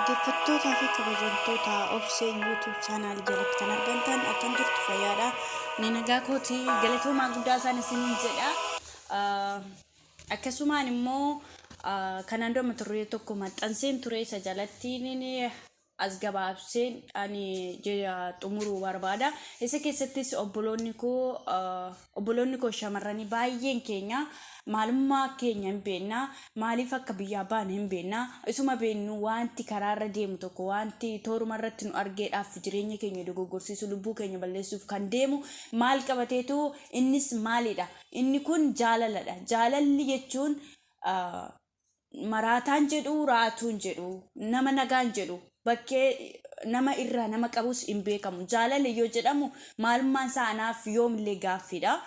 Dhaggeeffattootaa fi kabajamtoota Obsee YouTube channel jalatti kan argamtan, akkam jirtu? Fayyaadha? Ni nagaa kooti, galatoomaa guddaa isaan isiniin jedha. Akkasumaan immoo kanaan dura mata duree tokko maxxanseen ture, isa jalatti as gabaabseen ani xumuruu barbaada. Isa keessattis obboloonni koo shamarranii baay'een keenya maalummaa keenya hin beekna. Maaliif akka biyyaa baane hin beekna. Isuma beeknu, wanti karaarra deemu tokko, wanti tooruma irratti nu argeedhaaf jireenya keenya dogoggorsiisu, lubbuu keenya balleessuuf kan deemu maal qabateetu? Innis maalidha? Inni kun jaalaladha. Jaalalli jechuun maraataan jedhu, raatuun jedhu, nama nagaan jedhu, bakkee nama irraa nama qabus hin beekamu. Jaalalli yoo jedhamu maalummaan isaa anaaf yoomillee gaaffiidha.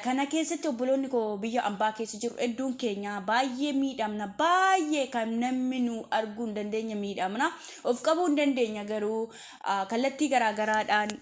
Kana keessatti obboloonni koo biyya ambaa keessa jiru hedduun keenya baay'ee miidhamna. Baay'ee kan namni nu arguu hin dandeenye miidhamna. Of qabuu hin dandeenya, garuu kallattii garaagaraadhaan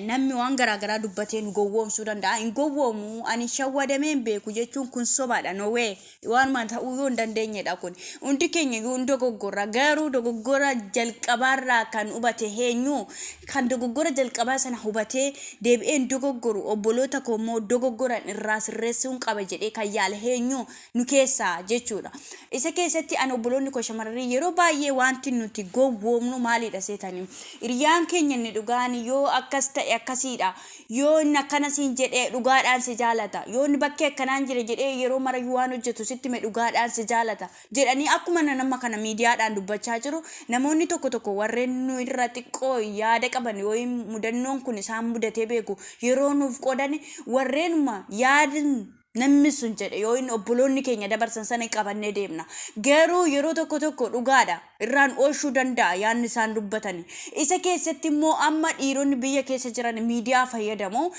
namni waan garaagaraa dubbatee nu gowwoomsuu danda'a. Hin gowwoomu, ani shawwadamee hin beeku jechuun kun sobaadha. No way. Waanuma ta'uu yoo hin dandeenyedha kun. Hundi keenya iyyuu hin dogoggorra. Garuu dogoggora jalqabaarraa kan hubate eenyu? Kan dogoggora jalqabaa sana hubatee deebi'ee hin dogoggoru, obboloota koo immoo dogoggoran irraa sirreessuun qaba jedhee kan yaale eenyu nu keessaa jechuudha. Isa keessatti ani obboloonni koo shamarranii yeroo baay'ee wanti nuti gowwoomnu maalidha seetanii? Hiriyaan keenya inni dhugaan yoo akkas ta'e akkasiidha. Yoo inni akkana siin jedhee dhugaadhaan si jaalata. Yoo inni bakkee akkanaan jira jedhee yeroo marayyuu waan hojjetu sitti hime dhugaadhaan si jaalata. Jedhanii akkuma nama kana miidiyaadhaan dubbachaa jiru, namoonni tokko tokko warreen nu irra xiqqoo yaada qaban yoo mudannoon kun isaan mudatee beeku yeroo nuuf qoodani, warreenuma yaadni namni sun jedhe yoo inni obboloonni keenya dabarsan sana qabannee deemna. Garuu yeroo tokko tokko dhugaadha. Irraan oolchuu danda'a yaadni isaan dubbatani. Isa keessatti immoo amma dhiironni biyya keessa jiran miidiyaa fayyadamu.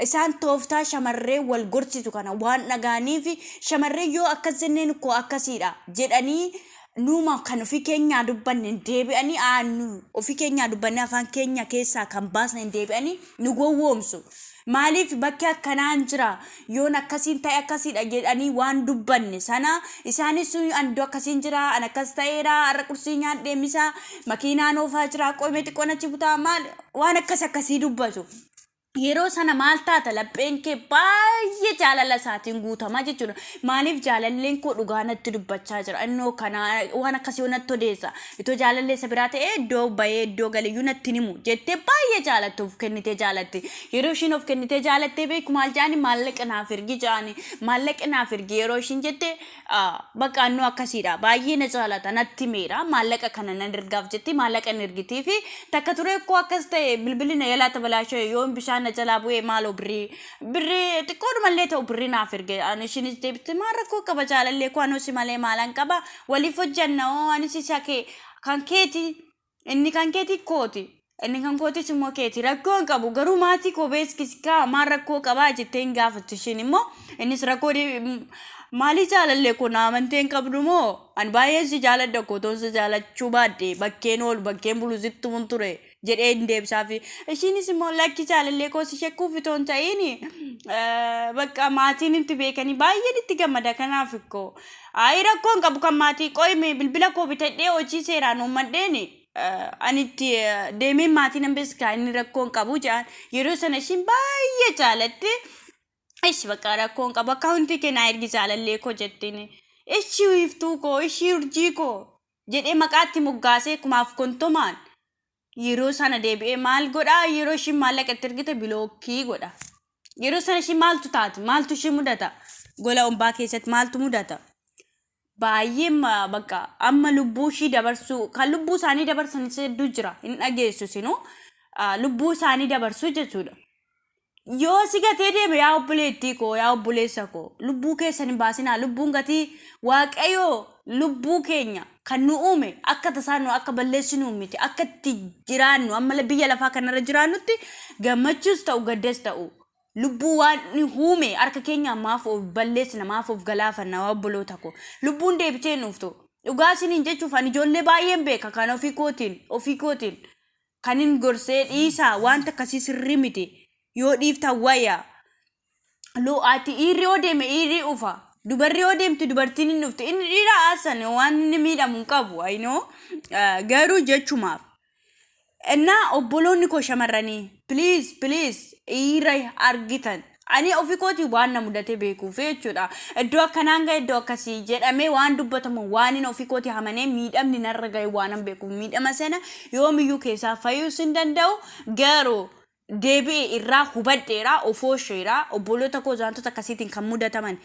Isaan tooftaa shamarree wal gorsitu kana waan dhaga'aniif, shamarree yoo akkas jenneen koo akkasiidha jedhanii nuuma kan ofii keenyaa dubbanne deebi'anii aannu ofii keenyaa dubbanne afaan keenya keessaa kan baasne deebi'anii nu gowwoomsu. Maaliif bakki akkanaan jira, yoon akkasiin ta'e akkasiidha jedhanii waan dubbanne sana isaanis an iddoo akkasiin jira, an akkas ta'eera, har'a qursii nyaadhee misa makiinaan oofaa jira, qoomee xiqqoon achi butaa, maal waan akkas akkasii dubbatu. Yeroo sana maal taata? Lapheen kee baay'ee jaalala isaatiin guutamaa jechuudha. Maaliif? Jaalalleen koo dhugaa natti dubbachaa jira. Innoo kana waan akkasii yoo natti odeessa. Itoo jaalallee isa biraa ta'ee iddoo bahee iddoo galeeyyuu natti himu jettee baay'ee jaalatte, of kennitee jaalatte. Yeroo ishiin of kennitee jaalattee beeku maal jedhani? Maallaqa naaf ergi jedhani. Maallaqa naaf ergi yeroo ishiin jette, bakka innoo akkasiidha. Baay'ee na jaalata, natti himeera. Maallaqa kana nan ergaaf jetti, maallaqa hin ergitii fi takka ture koo akkas ta'e, bilbilli na jalaa tabalaashee, yoon bishaan na jalaa bu'ee, maaloo birrii xiqqoodhumallee ta'u birrii naaf erge. Ani ishiinis deebiste, maal rakkoo qaba jaalallee koo, anoo si malee maalan qaba, waliif hojjanna oo, anis isa kee kan keeti, inni kan keeti kooti, inni kan kootis immoo keeti, rakkoo hin qabu, garuu maatii koo beeskisi kaa, maal rakkoo qabaa jettee hin gaafattu. Ishiin immoo innis rakkoo maalii jaalallee koo, na amantee hin qabdu moo? Ani baay'een si jaaladha koo, toon si jaalachuu baadhe bakkeen oolu bakkeen bulu sitti mun ture jedhee hin deebisaafi. Ishiinis immoo lakki jaalallee koo, si shakkuuf itoo hin ta'iin, bakka maatiin itti beekanii baay'een itti gammada, kanaaf ikkoo ayi rakkoo hin qabu, kan maatii qoyime bilbila koo bitadhee hojii seeraan uummadheen ani itti deemeen maatii nan beeksisa, inni rakkoo hin qabu jedhan. Yeroo sana ishiin baay'ee jaalatte. Ishi bakka rakkoo hin qabu, akkaawuntii kee naa ergi jaalallee koo jettiin. Ishii wiiftuu koo, ishii urjii koo jedhee maqaatti moggaasee kumaaf kontomaan yeroo sana deebi'ee maal godhaa? Yeroo ishiin maallaqa itti ergite block godha. Yeroo sana ishii maaltu taati? Maaltu ishii mudata? Gola ombaa keessatti maaltu mudata? Baay'ee bakka amma lubbuu ishii dabarsuu, kan lubbuu isaanii dabarsanis hedduu jira, hin dhageessu sinuu lubbuu isaanii dabarsuu jechuudha. Yoo si gatee deeme, yaa obboleettii koo, yaa obboleessa koo, lubbuu keessan hin baasinaa. Lubbuun gatii Waaqayyoo, lubbuu keenya kan nu uume akka tasaa nu akka balleessinu miti. Akka itti jiraannu, amma biyya lafaa kanarra jiraannutti gammachuus ta'u gaddas ta'u, lubbuu waan uume harka keenya maaf of balleessina? Maaf of galaafanna? Obboloota koo, lubbuun deebitee nuuftu. Dhugaa isiniin jechuuf, ani ijoollee baay'een beeka kan ofii kootiin kan hin gorsee, dhiisaa, wanta akkasii sirrii miti, yoo dhiiftan wayya. Ati dhiirri yoo deeme dhiirri dhufa. Dubarri yoo deemtu dubartiin hin dhuftu. Inni dhiira haasan waan inni miidhamu hin qabu. I know. Garuu jechumaaf. Innaa obboloonni koo shamarranii, please, please, dhiira argitan. Ani ofii kootii waan na mudate beekuuf jechuudha. Iddoo akkanaan gahe, iddoo akkasii jedhamee waan dubbatamu waan inni ofii kootii hamanee miidhamni narra gahe waan hin beekuuf, miidhama sana yoomiyyuu keessaa fayyuus hin danda'u. Garuu deebi'e irraa hubadheera, of oosheera. Obboloota koo wantoota akkasiitiin kan mudataman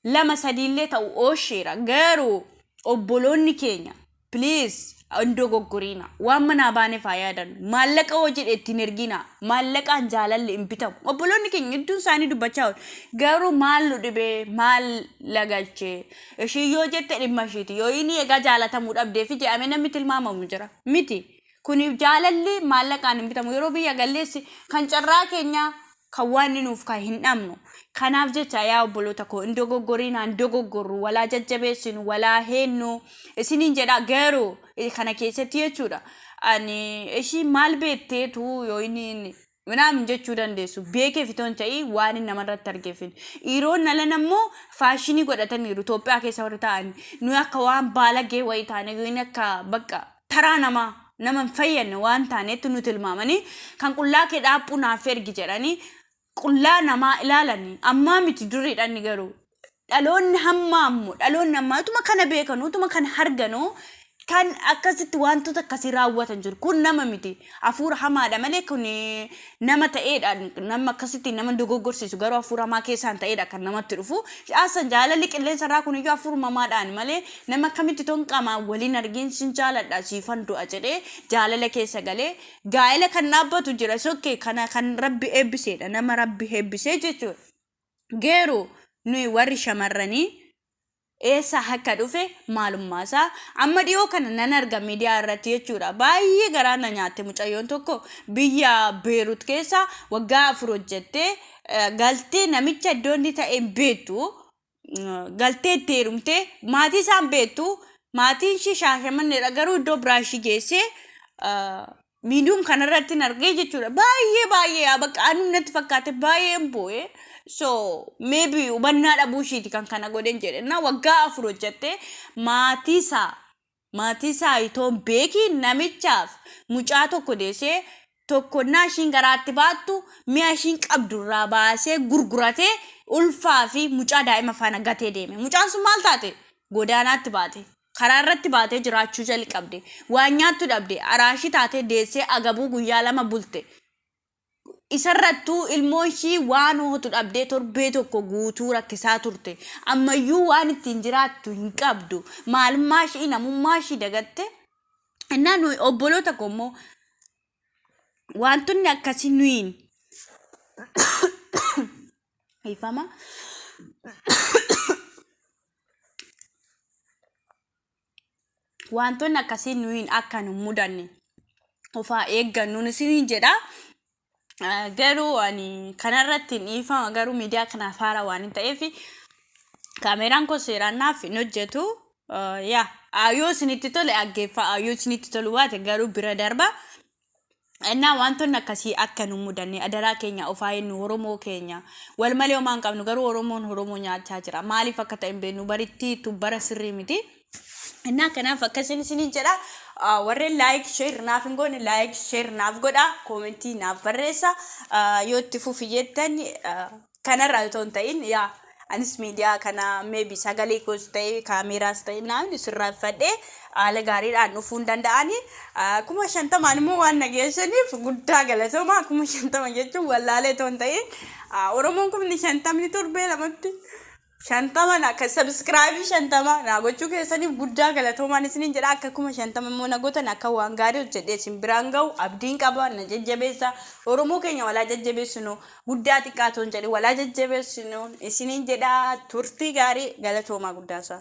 lama sadiillee ta'u oosheera. Garuu obboloonni keenya, please, hin dogoggoriina. Waan manaa baaneef haa yaadannu. Maallaqa hoo jedhe ittiin ergina. Maallaqaan jaalalli hin bitamu. Obboloonni keenya hedduun isaanii dubbachaa oolu. Garuu maal nu dhibee, maal lagalchee? Ishii yoo jette dhimma ishiiti. Yoo inni egaa jaalatamuu dhabdeefi jedhamee namni tilmaamamu jira. Miti. Kuni jaalalli maallaqaan hin bitamu. Yeroo biyya galleessi kan carraa keenyaa kan waan inni nuuf kan hin dhabnu. Kanaaf jecha yaa obboloota koo, hin dogoggoriinaa, hin dogoggorru, walaa jajjabeessinu, walaa heennu isiniin jedha. Garuu kana keessatti jechuudha. Ani ishii maal beekteetu yoo inni minaamin jechuu dandeessu, beekeef itoo hin ta'in waan inni namarratti argeefin. Dhiironni alan ammoo faashinii godhataniiru. Itoophiyaa keessa warri ta'an nuyi akka waan baalagee wayii taane, yookiin akka bakka taraa namaa nama hin fayyadne waan taanetti nu tilmaamanii, kan qullaa kee dhaaphuu naaf ergi jedhanii qullaa namaa ilaalanii. Ammaa miti, duriidhaan. Garuu dhaloonni hammaa ammoo, dhaloonni ammaa utuma kana beekan, utuma kana arganuu, kan akkasitti wantoota akkasii raawwatan jiru. Kun nama miti, hafuura hamaadha malee. Kun nama ta'eedha, nama akkasitti nama dogoggorsiisu, garuu hafuura hamaa keessaan ta'eedha kan namatti dhufu. Asan jaalalli qilleensa irraa kun iyyuu hafuura hamaadhaan malee, nama akkamitti ton qaamaan waliin argiin sin jaaladha, siifan du'a jedhee jaalala keessa galee gaa'ela kan dhaabbatu jira. Sokkee kana kan Rabbi eebbiseedha, nama Rabbi eebbisee jechuudha. Garuu nuyi warri shamarranii eessa akka dhufe, maalummaasaa amma dhiyoo kana nan arga miidiyaa irratti jechuudha. Baay'ee garaa na nyaatte. Mucayyoon tokko biyya Beerut keessa waggaa 4 hojjettee galtee, namicha iddoo inni ta'e hin beektu. Galtee itti heerumtee, maatii isaan beektu, maatiin ishee Shaashamanneedha, garuu iddoo biraa ishii geessee miidiyum kanarratti hin argee jechuudha. Baay'ee baay'ee bakka anuu natti fakkaate, baay'een boo'e. So maybe hubannaa dhabuu ishiiti kan kana godhen jedhe. Na waggaa 4 hojjette, maatii isaa itoo hin beekiin namichaaf mucaa tokko deessee, tokkonnaa ishiin garaatti baattu mi'a ishiin qabdurraa baasee gurguratee, ulfaa fi mucaa daa'ima faana gatee deeme. Mucaan sun maal taate? Godaanaatti baate. Karaa irratti baatee jiraachuu jalqabde. Waan nyaattu dhabde. Araashii taatee deessee agabuu guyyaa 2 bulte. Isarrattuu ilmoo ishii waan hootu dhabdee torbee tokko guutuu rakkisaa turte. Ammayyuu waan ittiin jiraattu hin qabdu. Maalummaa ishii, namummaa ishii dagatte. Innaa nuyi obboloota koo immoo wantoonni akkasii nuyiin ifama. Wantoonni akkasii nuyiin akka nu mudanne ofaa eeggannu isiniin jedha. Garuu ani kanarratti dhiifama, garuu miidiyaa kanaaf haara waan hin ta'eef kaameraan koo seeraan naaf hin hojjetu. Yaa, yoo isinitti tole dhaggeeffaa, yoo isinitti tolu baate garuu bira darba. Innaa wantoonni akkasii akka nu mudanne adaraa keenya ofaa jennu. Oromoo keenya wal malee homaa hin qabnu, garuu Oromoon Oromoo nyaachaa jira. Maaliif akka ta'e hin beeknu, barittii tu bara sirrii miti. Innaa kanaaf akkasiin isiniin jedha. Warreen like, share naaf hin goone, like, share naaf godha, koomentii naaf barreessa. Yoo itti fufi jettan, kanarraa otoo hin ta'in, yaa anis miidiyaa kana maybe sagalee koos ta'e kaameraas ta'e namni sirraeffadhee haala gaariidhaan dhufuu hin danda'ani. 50,000n immoo waan nageessaniif guddaa galatooma. 50,000 jechuun wallaalee otoo hin ta'in, Oromoon 50,000 torbee lamatti 50 akka subscribe 50 naa gochuu keessaniif guddaa galatoomaan isiniin jedha. Akka 50,000 immoo na gootan, akka waan gaarii hojjedhee isin biraan ga'u abdiin qaba. Na jajjabeessa. Oromoo keenya walaa jajjabeessinu, guddaa xiqqaa otoo hin jedhin walaa jajjabeessinu isiniin jedha. Turtii gaarii, galatoomaa guddaasaa.